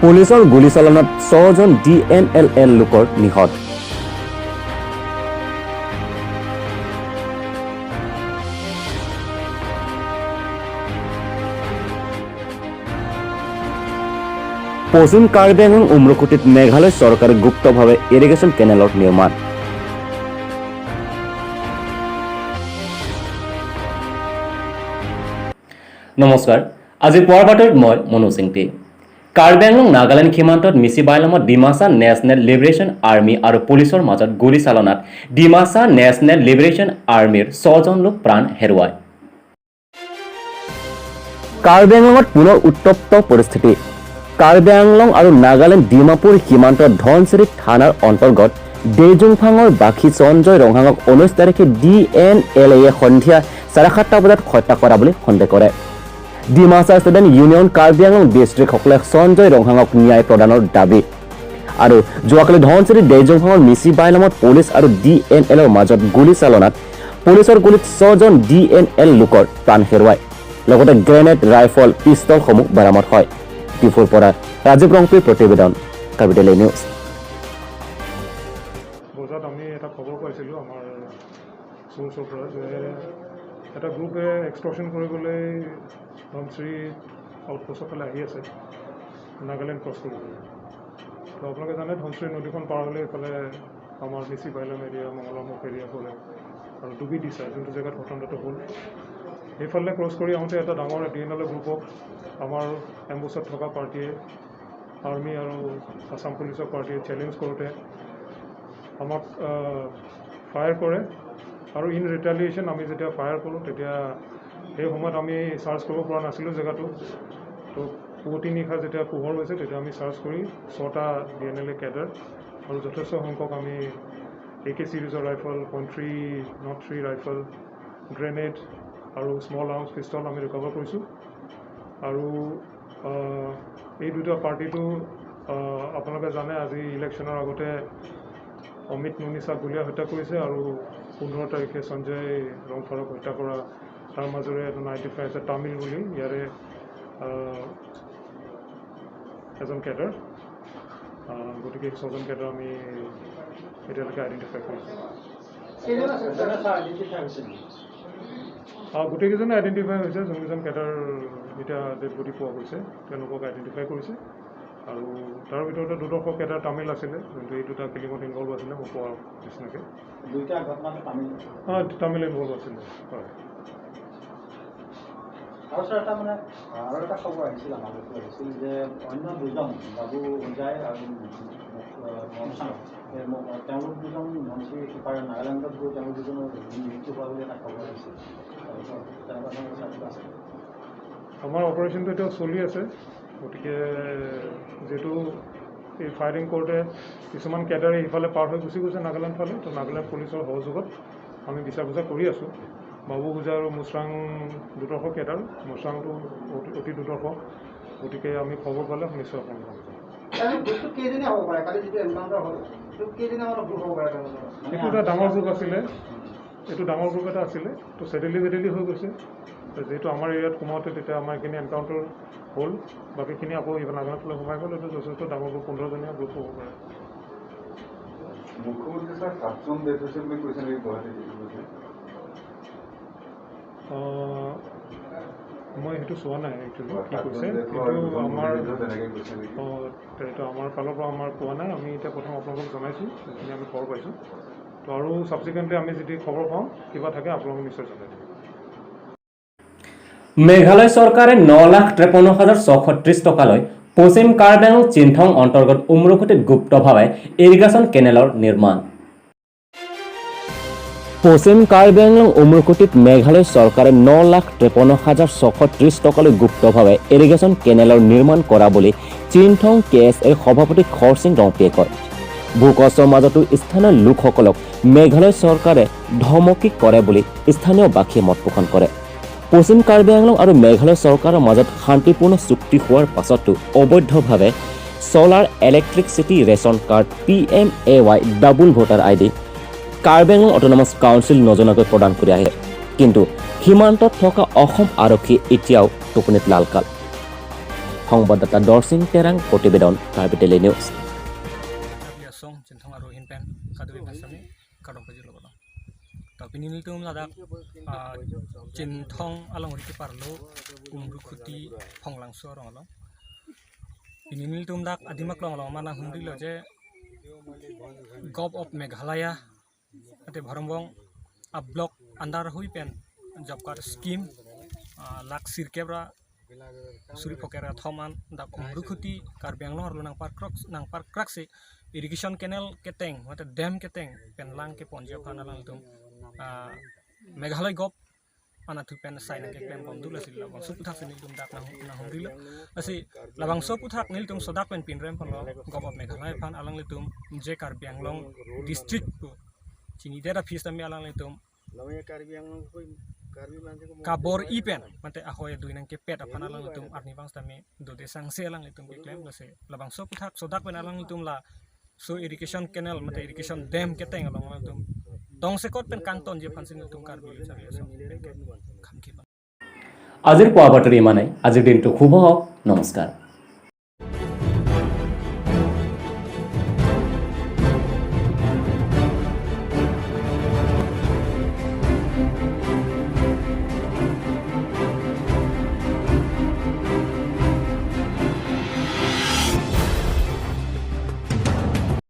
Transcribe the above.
পুলিচৰ গুলীচালনাত ছজন ডি এন এল এ লোকৰ নিহত। পশ্চিম কাৰ্বি আংলং উমৰখুটিত মেঘালয় চৰকাৰে গুপ্তভাৱে ইৰিগেশ্যন কেনেলৰ নিৰ্মাণ। নমস্কাৰ, আজি পুৱাৰ বাতৰিত মই মনোজ সিংটি। কাৰ্বি আংলং নাগালেণ্ড সীমান্তত মিচিবাইলামত ডিমাচা নেশ্যনেল লিবাৰেশ্যন আৰ্মী আৰু পুলিচৰ মাজত গুলীচালনাত ডিমাচা নেশ্যনেল লিবাৰেশ্যন আৰ্মীৰ ছজন লোক প্ৰাণ হেৰুৱায়। কাৰ্বি আংলঙত পুনৰ উত্তপ্ত পৰিস্থিতি। কাৰ্বি আংলং আৰু নাগালেণ্ড ডিমাপুৰ সীমান্তত ধনশিৰি থানাৰ অন্তৰ্গত ডেজুংফাঙৰ বাসী সঞ্জয় ৰংহাঙক 19 তাৰিখে ডি এন এল এ সন্ধিয়া 7:30 বজাত হত্যা কৰা বুলি সন্দেহ কৰে। ডিমাচা ষ্টুডেণ্ট ইউনিয়ন কাৰ্বি আংলং ডিষ্ট্ৰিক্টসকলে সঞ্জয় ৰংহাঙক ন্যায় প্ৰদানৰ দাবী আৰু যোৱাকালি ধনশিৰি ডেজুংফাঙৰ মিচি বাইলামত পুলিচ আৰু ডি এন এলৰ মাজত গুলীচালনাত পুলিচৰ গুলীত ছজন ডি এন এল লোকৰ প্ৰাণ হেৰুৱায়। লগতে গ্ৰেনেড, ৰাইফল, পিষ্টলসমূহ বৰামদ হয়। ডিফুৰ পৰা ৰাজীৱ ৰংপিৰ প্ৰতিবেদন, কাৰ্বি ডেইলী নিউজ। বজাত আমি এটা খবৰ পাইছিলোঁ আমাৰ চ'ৰ্চৰ পৰা যে এটা গ্ৰুপে এক্সটৰ্শ্যন কৰিবলৈ ধনশিৰি আউটপোষ্টৰ ফালে আহি আছে নাগালেণ্ড ক্ৰছ কৰিবলৈ। তো আপোনালোকে জানে, ধনশিৰি নদীখন পাৰ হ'লে এইফালে আমাৰ মিচি বাইলাম এৰিয়া, মঙলামুখ এৰিয়া পৰে আৰু ডুবি দিছা, যোনটো জেগাত ঘটনাটো হ'ল, সেইফালে ক্ৰছ কৰি আহোঁতে এটা ডাঙৰ ডি এন এল এ গ্ৰুপক আমাৰ এম্বুছত থকা পাৰ্টীয়ে, আৰ্মি আৰু আছাম পুলিচৰ পাৰ্টীয়ে চেলেঞ্জ কৰোঁতে আমাক ফায়াৰ কৰে আৰু ইন ৰিটেলিয়েশ্যন আমি যেতিয়া ফায়াৰ কৰোঁ, তেতিয়া সেই সময়ত আমি চাৰ্চ কৰিব পৰা নাছিলোঁ জেগাটো। তো পুৱতি নিশা যেতিয়া পোহৰ হৈছে, তেতিয়া আমি চাৰ্চ কৰি ছটা ডি এন এল এ কেডাৰ আৰু যথেষ্ট সংখ্যক আমি এ কে চিৰিজৰ ৰাইফল, .303 ৰাইফল, গ্ৰেনেড আৰু স্মল আৰ্মছ পিষ্টল আমি ৰিকভাৰ কৰিছোঁ। আৰু এই দুটা পাৰ্টিটো আপোনালোকে জানে, আজি ইলেকশ্যনৰ আগতে অমিত নুনিচাক গুলীয়াই হত্যা কৰিছে আৰু 15 তাৰিখে সঞ্জয় ৰংফাৰক হত্যা কৰা তাৰ মাজৰে এজন আইডেণ্টিফাই আছে তামিল বুলি, ইয়াৰে এজন কেডাৰ। গতিকে এই ছজন কেডাৰ আমি এতিয়ালৈকে আইডেণ্টিফাই কৰিছোঁ। গোটেইকেইজনে আইডেণ্টিফাই হৈছে। যোনকেইজন কেডাৰ এতিয়া ডেড বডি পোৱা গৈছে, তেওঁলোকক আইডেণ্টিফাই কৰিছে আৰু তাৰ ভিতৰতে দুৰ্ধৰ্ষ কেডাৰ তামিল আছিলে, যোনটো এই দুটা কিলিঙত ইনভল্ভ আছিলে মই পোৱাৰ নিচিনাকৈ। দুইটা ঘটনাতে তামিল? অঁ, তামিল ইনভল্ভ আছিলে, হয়। আৰু ছাৰ, এটা মানে আৰু এটা খবৰ আহিছিল, আমালৈকে আহিছিল যে অন্য দুজন বাবু হোজাই আৰু মনচাং, তেওঁলোক দুজন ধনশিৰি সিপাৰে নাগালেণ্ডত গৈ তেওঁলোক দুজনৰ মৃত্যু হোৱা বুলি এটা খবৰ আহিছিল। তাৰপিছত তেনেকুৱা ধৰণৰ কথা কিবা আছে? আমাৰ অপাৰেশ্যনটো এতিয়াও চলি আছে। গতিকে যিহেতু এই ফায়াৰিং কৰোঁতে কিছুমান কেডাৰে সিফালে পাৰ হৈ গুচি গৈছে নাগালেণ্ড ফালে, তো নাগালেণ্ড পুলিচৰ সহযোগত আমি বিচাৰ খোচা কৰি আছোঁ। বাবু হোজাই আৰু মুছৰাং দুৰ্ধৰ্ষ কেডাৰ, মুছৰাংটো অতি অতি দুৰ্ধৰ্ষ। গতিকে আমি খবৰ পালে নিশ্চয় আপোনালোকক জনাম। গ্ৰুপটো কেইজনীয়া হ'ব পাৰে? কালি যিটো এনকাউণ্টাৰ হ'ল, সেইটো কেইজনীয়া মানৰ গ্ৰুপ হ'ব পাৰে তেওঁলোকৰ? এইটো এটা ডাঙৰ গ্ৰুপ আছিলে, এইটো ডাঙৰ গ্ৰুপ এটা আছিলে। তো চেদেলি ভেদেলি হৈ গৈছে। তো যিহেতু আমাৰ এৰিয়াত সোমাওঁতে তেতিয়া আমাৰ এইখিনি এনকাউণ্টাৰ হ'ল, বাকীখিনি আকৌ ইভান নাগালেণ্ড ফালে সোমাই গ'ল। এইটো যথেষ্ট ডাঙৰ গ্ৰুপ, 15জনীয়া গ্ৰুপ হ'ব পাৰে। মুখ্যমন্ত্ৰী ছাৰ, সাতজন ডেথ হৈছে বুলি কৈছে নেকি গুৱাহাটীত ইতিমধ্যে? মই সেইটো চোৱা নাই একচুৱেলি কি সাতজন কৈছে। ডেথ হোৱা কিন্তু আৰু দুজন আমাৰ গুলীবিদ্ধ তেনেকৈ কৈছে নেকি? অঁ, এইটো আমাৰ ফালৰ পৰা আমাৰ পোৱা নাই। আমি এতিয়া প্ৰথম আপোনালোকক জনাইছোঁ যিখিনি আমি খবৰ পাইছোঁ। তো আৰু ছাবচিকুৱেণ্টলি আমি যদি খবৰ পাওঁ, কিবা থাকে, আপোনালোকক নিশ্চয় জনাই দিম। মেঘালয় চৰকাৰে 9,53,630 টকালৈ পশ্চিম কাৰ্বি আংলং চিন্থং অন্তৰ্গত উমৰখুটিত গুপ্তভাৱে ইৰিগেশ্যন কেনেলৰ নিৰ্মাণ। পশ্চিম কাৰ্বি আংলং উমৰখুটিত মেঘালয় চৰকাৰে 9,53,630 টকালৈ গুপ্তভাৱে ইৰিগেশ্যন কেনেলৰ নিৰ্মাণ কৰা বুলি চিন্থং কে এছ এৰ সভাপতি খৰসিং ৰংপিয়ে কয়। ভূকষ্টৰ মাজতো স্থানীয় লোকসকলক মেঘালয় চৰকাৰে ধমকি কৰে বুলি স্থানীয় বাসীয়ে মত পোষণ কৰে। পশ্চিম কাৰ্বি আংলং আৰু মেঘালয় চৰকাৰৰ মাজত শান্তিপূৰ্ণ চুক্তি হোৱাৰ পাছতো অবৈধভাৱে solar electricity ration card, PMAY, double voter ID Karbi Anglong autonomous council নজনাকৈ প্ৰদান কৰি আহিছে। কিন্তু সীমান্তত থকা অসম আৰক্ষী এতিয়াও টোপনিত লালকাল। সংবাদদাতা দৰ্শিং তেৰাং প্ৰতিবেদন, Karbi tele news. Song chinthong aro hinpen kadui phasami kadong paji logo ta pinil tum lada chinthong along ri parlo umru khuti phonglang so rong lo pinil tum dak adimak long long mana humri lo je gov of Meghalaya ate bharombong a block under hui pen job card scheme lak sirkebra suri phokera thoman dak umru khuti Karbi Anglong ro nang park krok nang park krak se irrigation canal keteng mate dam keteng pen lang ke ponjia phana lang tum Meghalaya gov ana tu pen sai nang ke pen bondu la sil labang su puthak nil tum dak na na humri lo asi labang so puthak nil tum sodak pen pin rem phon lo gov of Meghalaya phan alang le tum je Karbi Anglong district ko chini dera fees tami alang le tum kabor ipen mate ahoy dui nang ke pet apana lang tum arni bang tami do de sangse lang tum ke claim lase labang so puthak sodak pen alang tum la so irrigation canal mate irrigation dam keteng along lang tum dong se kot pen kangton je phansin tum Karbi chabi so pen ke khamki. আজিৰ পুৱা বাতৰি ইমানেই। আজিৰ দিনটো শুভ হওক। নমস্কাৰ।